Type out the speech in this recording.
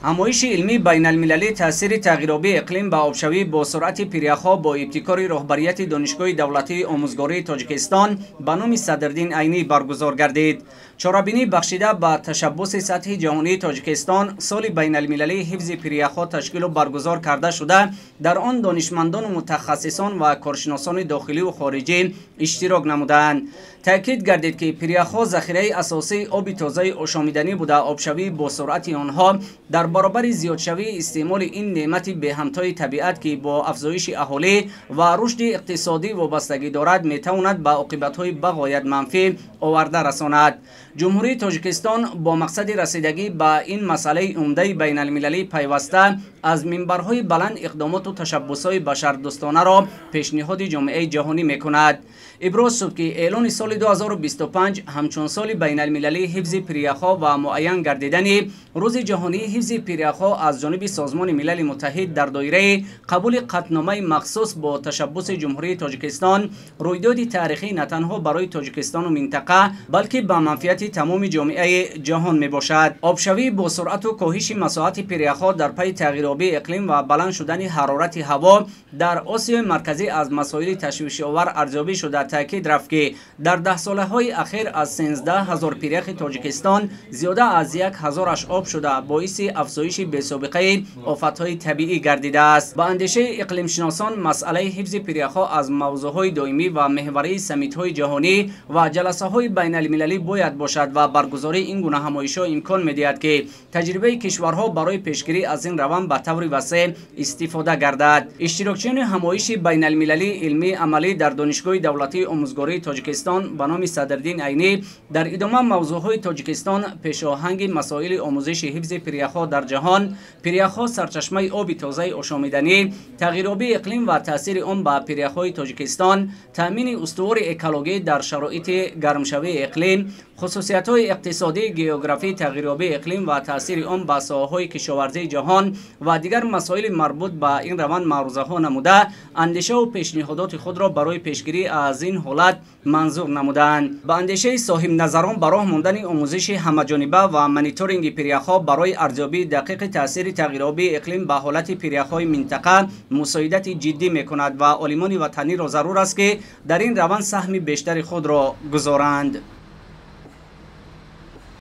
Ҳамоиши илмии байналмилалӣ таъсири тағйиробии иқлим ба обшавӣ бо суръати пиряхҳо бо ибтикори роҳбарияти Донишгоҳи давлатии омӯзгории Тоҷикистон ба номи Садриддин Айнӣ баргузор гардид. Чорабинӣ бахшида ба ташаббуси сатҳи ҷаҳонии Тоҷикистон соли байналмилалии ҳифзи пиряхҳо ташкилу баргузор карда шуда, дар он донишмандону мутахассисон ва коршиносони дохиливу хориҷӣ иштирок намудаанд. Таъкид гардид, ки пиряхҳо захираи асосии оби тозаи ошомиданӣ буда, обшавӣ бо суръати онҳо дар баробари зиёдшавии истеъмоли ин неъмати беҳамтои табиат, ки бо афзоиши аҳолӣ ва рушди иқтисодӣ вобастагӣ дорад, метавонад ба оқибатҳои бағоят манфӣ оварда расонад. Ҷумҳурии Тоҷикистон бо мақсади расидагӣ ба ин масъалаи умдаи байналмилалӣ пайваста аз минбарҳои баланд иқдомоту ташаббусҳои башардӯстонаро пешниҳоди ҷомеаи ҷаҳонӣ мекунад. Иброз шуд, ки эълони соли 2025 ҳамчун соли байналмилалии ҳифзи пиряхҳо ва муайян гардидани Рӯзи ҷаҳонии ҳифзи пиряхҳо аз ҷониби Созмони Милали Муттаҳид дар доираи қабули қатъномаи махсус бо ташаббуси Ҷумҳурии Тоҷикистон рӯйдоди таърихӣ на танҳо барои Тоҷикистону минтақа, балки ба манфиати тамоми ҷомеаи ҷаҳон мебошад. Обшавӣ бо суръату коҳиши масоҳати пиряхҳо дар пайи тағйиробии иқлим ва баланд шудани ҳарорати ҳаво дар Осиёи Марказӣ аз масоили ташвишовар арзёбӣ шуда, таъкид рафт, ки дар даҳсолаҳои ахир аз 13 ҳазор пиряхи Тоҷикистон зиёда аз 1 ҳазораш об шуда, боиси афзоиши бесобиқаи офатҳои табиӣ гардидааст. Ба андешаи иқлимшиносон, масъалаи ҳифзи пиряхҳо аз мавзӯъҳои доимӣ ва меҳварии саммитҳои ҷаҳонӣ ва ҷаласаҳои байналмилалӣ бояд бошад ва баргузории ин гуна ҳамоишҳо имкон медиҳад, ки таҷрибаи кишварҳо барои пешгирӣ аз ин раванд ба таври васеъ истифода гардад. Иштирокчиёни ҳамоиши байналмилалии илмии амалӣ дар Донишгоҳи давлатии омӯзгории Тоҷикистон ба номи Садриддин Айнӣ дар идома мавзӯъҳои Тоҷикистон пешоҳанги масоили омӯзиши ҳифзи пиряхҳо дар ҷаҳон, пиряхҳо сарчашмаи оби тозаи ошомиданӣ, тағйиробии иқлим ва таъсири он ба пиряхҳои Тоҷикистон, таъмини устувори экологӣ дар шароити гармшавии иқлим, хусусиятҳои иқтисодии географии тағйиробии иқлим ва таъсири он ба соҳаҳои кишоварзии ҷаҳон ва дигар масоили марбут ба ин раванд маърузаҳо намуда, андешаву пешниҳодоти худро барои пешгирӣ аз ин ҳолат манзур намуданд. Ба андешаи соҳибназарон, ба роҳ мондани омӯзиши ҳамаҷониба ва мониторинги пиряхҳо барои арзёбии дақиқи таъсири тағйиробии иқлим ба ҳолати пиряхҳои минтақа мусоидати ҷиддӣ мекунад ва олимони ватаниро зарур аст, ки дар ин раванд саҳми бештари худро гузоранд.